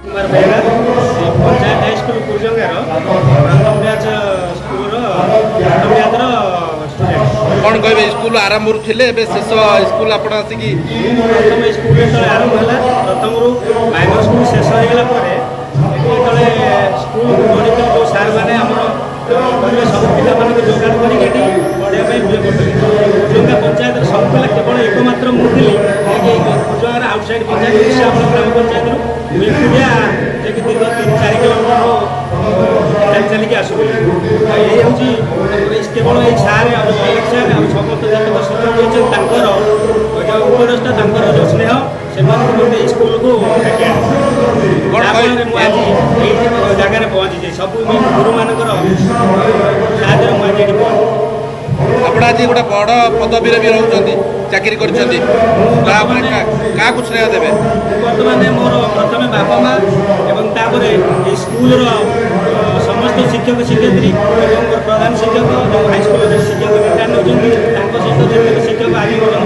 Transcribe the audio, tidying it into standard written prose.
Kumar Behera, panchayat high school କୁଜଙ୍ଗାର ପ୍ରଥମ batch ସ୍କୁଲର, ପ୍ରଥମ ବ୍ୟାଚ୍ର ଷ୍ଟୁଡେଣ୍ଟ। କ'ଣ କହିବେ, ସ୍କୁଲ ଆରମ୍ଭରୁ ଥିଲେ, ଏବେ ଶେଷ ସ୍କୁଲ ଆପଣ ଆସିକି? ମୁଁ ପ୍ରଥମ ସ୍କୁଲ ଯେତେବେଳେ ଆରମ୍ଭ ହେଲା, ପ୍ରଥମରୁ ମାଇନର ସ୍କୁଲ ଶେଷ ହୋଇଗଲା ପରେ ଏଠି ଯେତେବେଳେ ସ୍କୁଲକୁ ଗଢ଼ିଥିଲେ, ଯେଉଁ ସାର୍ମାନେ ଆମର କରିବେ, ସବୁ ପିଲାମାନଙ୍କୁ ଯୋଗାଡ଼ କରିକି ଏଠି ପଢ଼ିବା ପାଇଁ ଇଏ କରୁଥିଲେ। କୁଜଙ୍ଗା ପଞ୍ଚାୟତର ସବୁ ପିଲା, କେବଳ ଏକମାତ୍ର ମୁଁ ଥିଲି ଯିଏକି କୁଜଙ୍ଗାର ଆଉଟସାଇଡ୍ ପଞ୍ଚାୟତ ବିଶାଳ ଗ୍ରାମ ପଞ୍ଚାୟତରୁ ମୁଁ ଏକୁଟିଆ, ଯିଏକି ଦୀର୍ଘ 3-4 କିଲୋମିଟର ଚାଲି ଚାଲିକି ଆସୁଥିଲି। ଆଉ ଏଇ ହେଉଛି କେବଳ ଏଇ ସାର୍ ଆଉ ଅଲେଖ ସାର୍ ଆଉ ସମସ୍ତ ଯେତେକ ଶିକ୍ଷକ ଅଛନ୍ତି, ତାଙ୍କର ଯେଉଁ ଉପଦେଷ୍ଟା, ତାଙ୍କର ଯେଉଁ ସ୍ନେହ, ସେମାନଙ୍କୁ ମୋତେ ଏଇ ସ୍କୁଲକୁ ଡାକି ଆଣିଛି। କ'ଣ ଯାହାଫଳରେ ମୁଁ ଆଜି ଏଇଠି ଜାଗାରେ ପହଞ୍ଚିଛି। ସବୁ ଗୁରୁମାନଙ୍କର ସାହାଯ୍ୟରେ ମୁଁ ଆଜି ଏଠି ପହଞ୍ଚିଛି। ଆପଣ ଆଜି ଗୋଟେ ବଡ଼ ପଦବୀରେ ବି ରହୁଛନ୍ତି, ଚାକିରି କରିଛନ୍ତି, ତାପରେ କାହାକୁ ଶ୍ରେୟ ଦେବେ? ବର୍ତ୍ତମାନ ମୋର ପ୍ରଥମେ ବାପା ମା ଏବଂ ତାପରେ ଏଇ ସ୍କୁଲର ସମସ୍ତ ଶିକ୍ଷକ ଶିକ୍ଷୟିତ୍ରୀ ଏବଂ ମୋର ପ୍ରଧାନ ଶିକ୍ଷକ, ଯେଉଁ ହାଇସ୍କୁଲର ଯେଉଁ ଶିକ୍ଷକ ରିଟାୟାର୍ଡ ନେଉଛନ୍ତି, ତାଙ୍କ ସହିତ ଯେତେକ ଶିକ୍ଷକ ଆଜି ପର୍ଯ୍ୟନ୍ତ